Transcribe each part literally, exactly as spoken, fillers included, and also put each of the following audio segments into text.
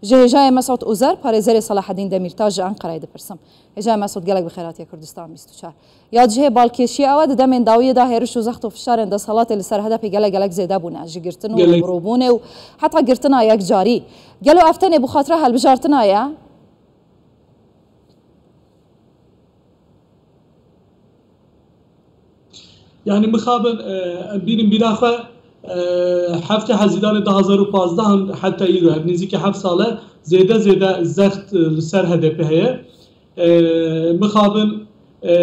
Ji hêjayê Mesûd Ozer, parêzerê Selahedîn Demîrtaş ji Enqereyê dipirsim. Hêjayê Mesûd, gelek bi xêr hatiye Kurdistan bîst û çar. Ya cihê balkêşiyê ew e, di demên dawiyê de hêriş û zext û fişarên desthilatê li ser H D P gelek gelek zêde bûne. Ji girtin û Gelek. mirovbûnê û heta girtina yekcarî. Gelo ev tenê bi xatira hilbijartina ye? Yani mixabin, e, em bînin bîra xwe, e, heftê Hezîranê du hazar û pazdeh heta îro, ev nêzîkî heft sal e, zêde zêde zext, e, li ser H D P heye. E, mixabin, e,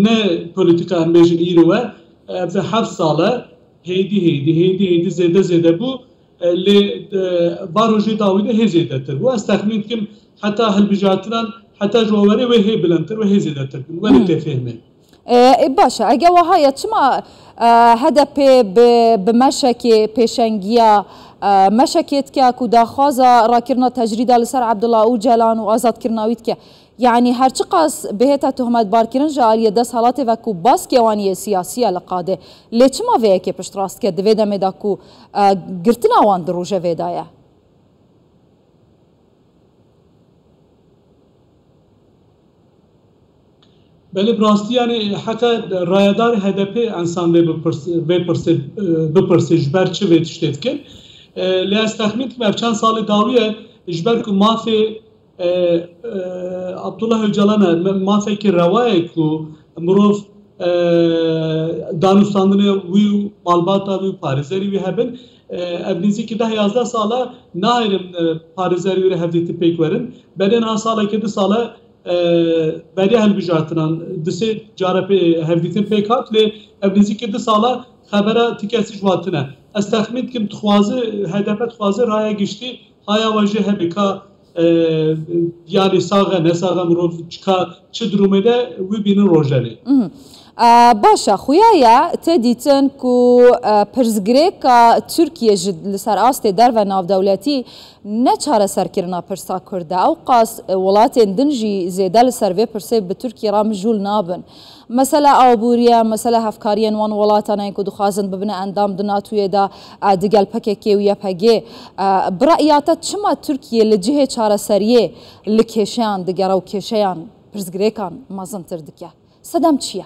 ne polîtîka em bêjin îro e, ev heft sal e, hêdî, hêdî, hêdî, hêdî zêde, zêde bû. E, lê, e, va rojê dawî de hê zêdetir bû. Ez texmîn dikim heta hilbijartinan, heta ji we werê wê hê bilindtir, wê hê zêdetir bin. Werê Hmm. tê fêhmê. E, e, baş e. Ege wiha ye, çima, e, H D P bi, bi meşekê pêşengiya, e, meşekê dike ku daxwaza rakirina tecrîda li ser Abdullah Ocalan û azadkirina wî dike? Yanî her çiqas bihête tohmetbarkirin ji aliyê desthilatê ve ku baskê wan yê siyasî ye li qadê. Lê çima vê yekê piştrast dike di vê demê de ku, e, girtina wan di rojevê de ye? Belê, bi rastî, yani, heta rayedarê H D P ensan vê bipirs-, vê pirsê, e, bipirsê ji ber çi vê tiştê dikin. E, lê ez texmîn dikim ev çend salê dawî ye, ji ber ku mafê, e, e, Abdullah Öcalan e, me-, mafekî rewa ye ku mirov, e, danûstandinê wî û malbata wî û parêzerî wî hebin. E, ev nêzîkî deh yazdeh sal e nahêlin, e, parêzerî wî re hevdîtin pêk werin. Berê niha salekê du sal e, e, beriya hilbijartinan du sê cara pê hevdîtin pêk hat, lê ev nêzîkî du sal e xebera ti kesî ji wan tune. Ez texmîn dikim dixwaze, H D P dixwaze raya giştî haya we jê hebe ka, e, yanî sax e, ne sax e, mirov çi ka, çi durumê de wî bînin rojevê. Mhm. E, baş e, xuya ye te dîtin ku, e, pirsgirêka Tirkiye ji li ser astê derve navdewletî ne çareserkirina pirsa Kurd e. Ew qas, e, welatên din jî zêde li ser vê pirsê bi Tirkiye re mijûl nabin. Mesela aborî ye, mesela hevkariyên wan welatan e ku dixwazin bibine endam di NATOyê de, e, digel P K K û Y P G. E, bi re'ya te çima Tirkiye li cihê çareseriyê li kêşeyan digere û kêşeyan, pirsgirêkan mezintir dike? Sedem çi ye?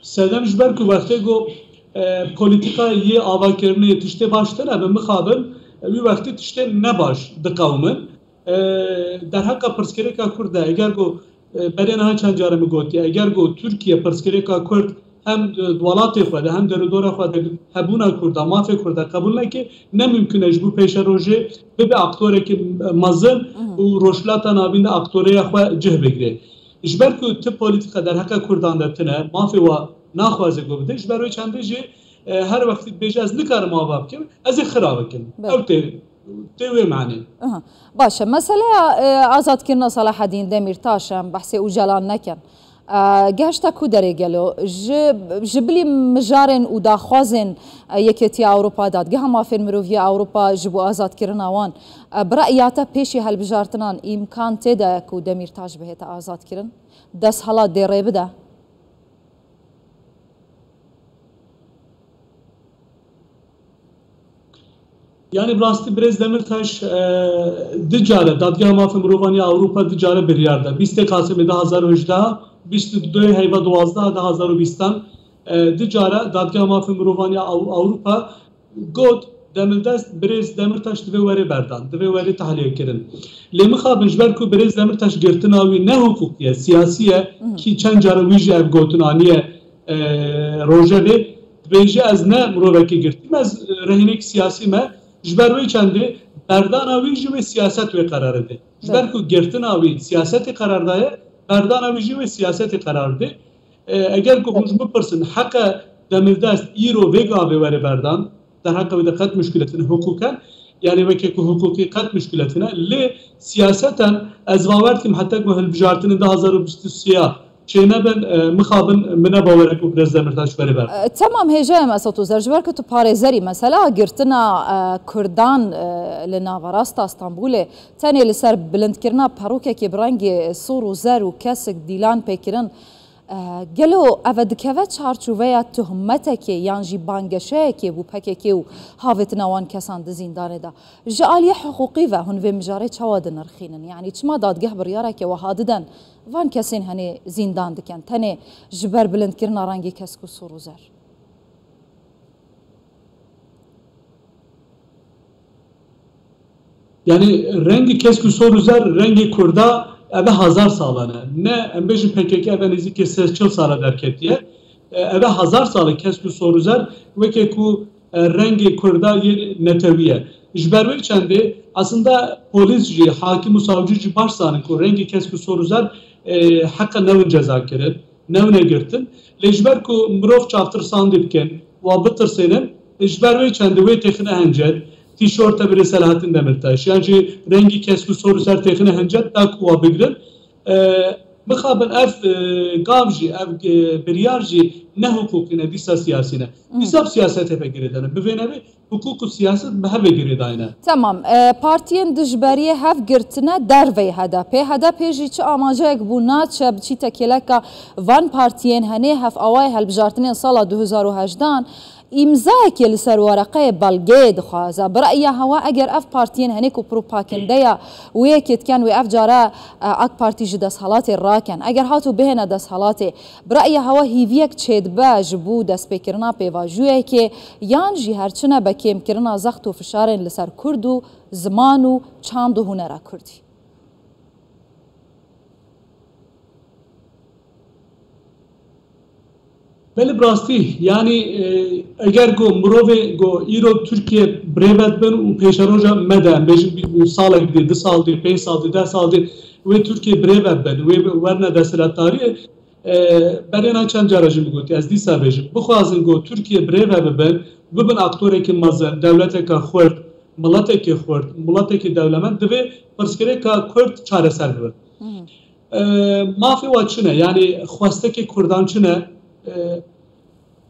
Sedem ji ber ku wextê ku, e, polîtîka yê avakirinê tiştê baş tune bi mixabin, e, wî wextî tiştê nebaş diqewimin. E, derheqa pirsgirêka Kurd de, eger ku, e, berê niha çend care min gotiye, eger ku Tirkiye pirsgirêka Kurd hem di welatê xwe de, hem derûdora xwe de hebûna Kurda, mafê Kurda qebûl neke, ne mimkun e ji bo pêşerojê bibe aktorekî mezin Mhm. û Rojhilata Navîn de aktoreya xwe cih bigire. Ji ber ku ti polîtîka derheqa Kurdan de tune, mafê wa naxwaze ku bide, ji ber wê çendê jî, e, her wextî dibêje, ez nikarim ava bikim, ez ê xira bikim. Belê. Ew tê, tê wê manê. Aha. Baş e. Meseleya, e, azadkirina Selahedîn Demîrtaş e, em behsê Ocalan nekin. E, gehişte ku derê gelo? Ji, ji bilî mijarên û daxwazên, e, Yekêtiya Ewropa, Dadgeha Mafên Mirovî ya Ewropa ji bo azadkirina wan, e, bi re'ya te pêşî hilbijartinan îmkan tê de ye ku Demîrtaş bihête azadkirin? Desthilat dê rê bide? Yani bi rastî birêz Demirtaş, e, du care Dadgeha Mafê Mirovan ya Ewropa du care biryar da. Bîstê Qasimê du hazar û hejdeh, bîst û duyê heyva duwazdeh du hazar û bîstan, e, du care Dadgeha Mafê Mirovan ya Ew-, Ewropa got, demildest birêz Demirtaş divê were berdan, divê were tahliye kirin. Lê mixabin ji ber ku birêz Demirtaş girtina wî ne hiqûqî ye, siyasî ye, Mhm. kî çend care wî jî ev gotin aniye, e, rojevê, dibêje, ez ne mirovekî girtî me, ez, e, rehînek siyasî me, ji ber wê çendê berdana wî jî wê siyaset wê qerar dide. Ji ber Belê. ku girtina wî siyasetê qerar daye, berdana wî jî wê siyasetê qerar dide. E, eger ku hûn ji min pirsin, heqe demildest îro vê gavê were berdan, derheqa wê de qet muşkile tine hiqûqen, yani weke ku hiqûqî qet muşkile tine, lê siyaseten ez bawer dikim heta ku hilbijartinên du hazar û bîst û sê ya çênebin, e, mixabin min ne bawer e ku birêz Demirtaş were berdan. E, temam, hêjayê Mesut Ozer, ji ber ku tu parêzerî mesela girtina, e, Kurdan, e, li naverasta Stenbolê tenê li ser bilindkirina perokekê bi rengê sor û zer û kesik dîlan pê kirin, Gelo ev e dikeve çarçoveya tohmetekê yan jî bangeşeyekê bo P K K û havêtina wan kesan di zîndanê de? Ji aliyê hiqûqî ve hûn vê mijarê çawa dinirxînin? Yanî çima dadgeh biryareke wiha diden van kesên henê zîndan dikin, tenê ji ber bilindkirina rengê kesk û sor û zer? Yanî rengê kesk û sor û zer rengê Kurda eve hazar salan e. Ne, em bêjin P K K eve nêzîkê sed çil sala derketiye. E, eve hazar sal e kesk û sor û zer weke ku, e, rengê Kurda yê netewî ye. Ji ber wê çendê aslında polîs jî, hakim û savcî jî baş zanin ku rengê kesk û sor û zer, e, heqe newin ceza kirin. Newne girtin. Lê ji ber ku mirov çavtirsandî bikin, wa bitirsênin, ji ber wê çendê wê têxine hencet, tîşorte birê Selahattin Demirtaş, yan jî rengî kesk û sor û zer têxine hencet, da ku wa bigrin. E, mixabin ev, e, gav jî, ev, e, biryar jî ne hiqûqî ne, dîsa siyasî ne. Dîsa bi siyasetê ve girêdane. Bi vê navê hiqûq û siyaset bi hev ve girêdayne. Temam. E, partiyên dijberiyê hev girtine derveyî H D P. H D P jî çi amaceyek bû naçe biçîte kêleka van partiyên henê hevawayê hilbijartinên sala du hezar û hejdehan îmzayekê li ser wereqeyê belgeyê dixwaze. Bi reya hewa eger ev partiyên henê ku propagandeya wê yekê dikin wê ev care, e, AK Partî ji desthilatê rakin. Eger hato bihêne desthilatê, bi reya hewa hîviyek çêdibe ji bo destpêkirina pêvajoyekê yan jî her çi nebe kêmkirina zext û fişarên li ser kurd û ziman û çand û hunera kurdî? Belê, bi rastî, yanî, e, eger ku mirovê ku îro Tirkiye birêve dibin û pêşeroja me de, em bêjin, bi salek dê, du sal dê, pênc sal dê, deh sal dê, wê Tirkiye birêve bibin, wê werine desthilatdariyê, e, berê na çend cara jî min gotî, ez dîsa bêjim, bixwazin ku Tirkiye birêve bibin, bibin aktorekî mezin, dewleteke xurt, miletekî xurt, miletekî dewlemend, divê pirsgirêka kurd çareser bibin. E, mafê wa çi ne? Yanî xwestekê kurdan çi ne? E,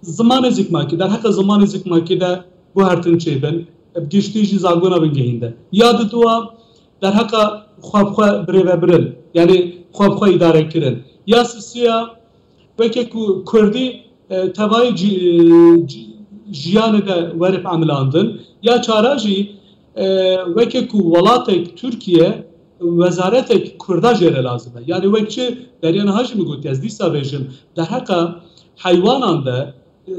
zimanê zikmakî, derheqê zimanê zikmakî de guhertin çêbin, bi giştî jî zagona bingehîn de. Ya diduwa derheqa xwe bi xwe birêvebirin, yanî xwe bi xwe îdare kirin. Ya sisiya weke ku kurdî, e, tevayî ci-, ci-, jiyanê de were biemilandin. Ya çara jî, e, weke ku welatek Tirkiye wezaretek kurda jê re lazim e. Yanî wek çi, beriya niha jî min gotî, ez dîsa bêjim, derheqa heywanan de, e,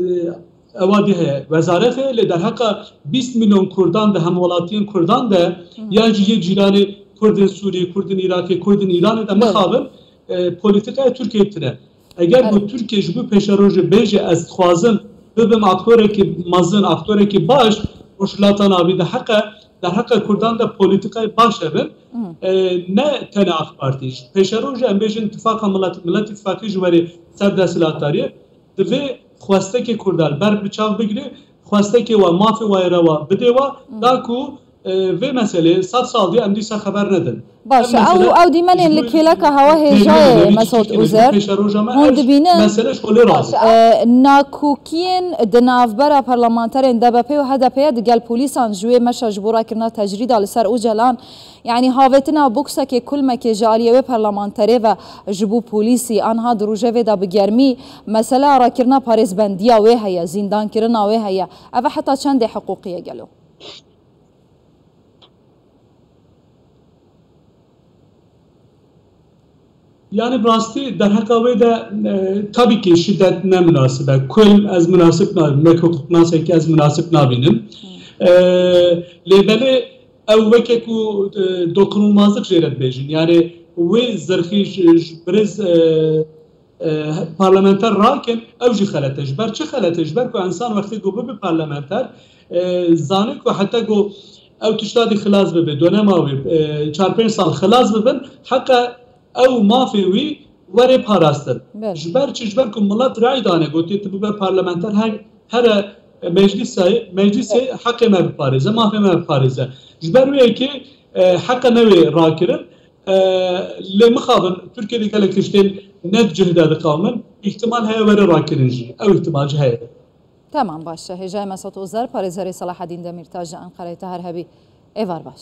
ewa dî heye, wezaret heye, lê derheqa bîst milyon kurdan de, hemwelatiyên kurdan de, yan jî yê cîranê kurdên Sûriyê, kurdên Iraqê, kurdên Îranê de mixabin, e, polîtîkaya Tirkiyeyê tune. Eger ku Tirkiye ji bo pêşerojê bêje, ez dixwazim bibim aktorekî mezin, aktorekî baş, Rojhilata Navîn de heqe, derheqa kurdan de polîtîkayê baş hebin. E, ne tenê AK Partî. Pêşerojê em bêjin Tifaqa Milet, Milet Îtifaqî ji werê ser desthilatdariyê, divê xwestekê kurdan li ber bi çav bigirê, xwestekê wa, mafê wa yê rewa bidê wa, da ku, e, vê meselê sed sal dê em dîsa xeber nedin. Baş e, ew, ew dîmenên li kêleka hewa hêjayê Mesut Ozer. Hûn dibînin, e, nakokiyên di navbera parlamenterên D B P û H D P ye digel polîsan ji wê meşa ji bo rakirina tecrîda li ser Ocalan, yanî havêtina boksekê kulmekê ji aliyê wê parlamenterê ve ji bo polîsî, anha di rojevê de bi germî mesela rakirina parêzbendiya wê heye, zîndankirina wê heye. Ev e heta çendê hiqûqî ye gelo? Yanî bi rastî derheqa wê de, e, tabii ki şiddet ne münasib e. Kul ez münasib nabînim. Wek hukuknasekî ez münasib nabînim. E, lê belê ew weke ku, e, dokunulmazlık jê re dibêjin. Yanî wê zirxî ji, ji birêz, e, e, parlamenter rakin, ew jî xelet e. Ji ber çi xelet e? Ji ber ku insan wextê ku bibe parlamenter, e, zane ku heta ku ew tişta dî xilas bibe, donema wê, e, çar pênc sal xilas bibin, heqe ew mafê wî were parastin. Belê. Ji ber çi? Ji ber ku milet rey dane, gotiye tu bibe parlamenter, her, here meclîsê, meclîsê heqê me biparêze, mafê me biparêze. Ji ber wê yekê, e, heqe ne wê rakirin. E, lê mixabin, Tirkiyeyê gelek tiştên ne di cih de diqewimin, îhtimal heye were rakirin jî. Ew îhtimal jî heye. Temam, baş e. Hêjayê Mesut Ozer, parêzerê Selahedîn Demîrtaş ji Enqereyê, te her hebî. Êvar baş.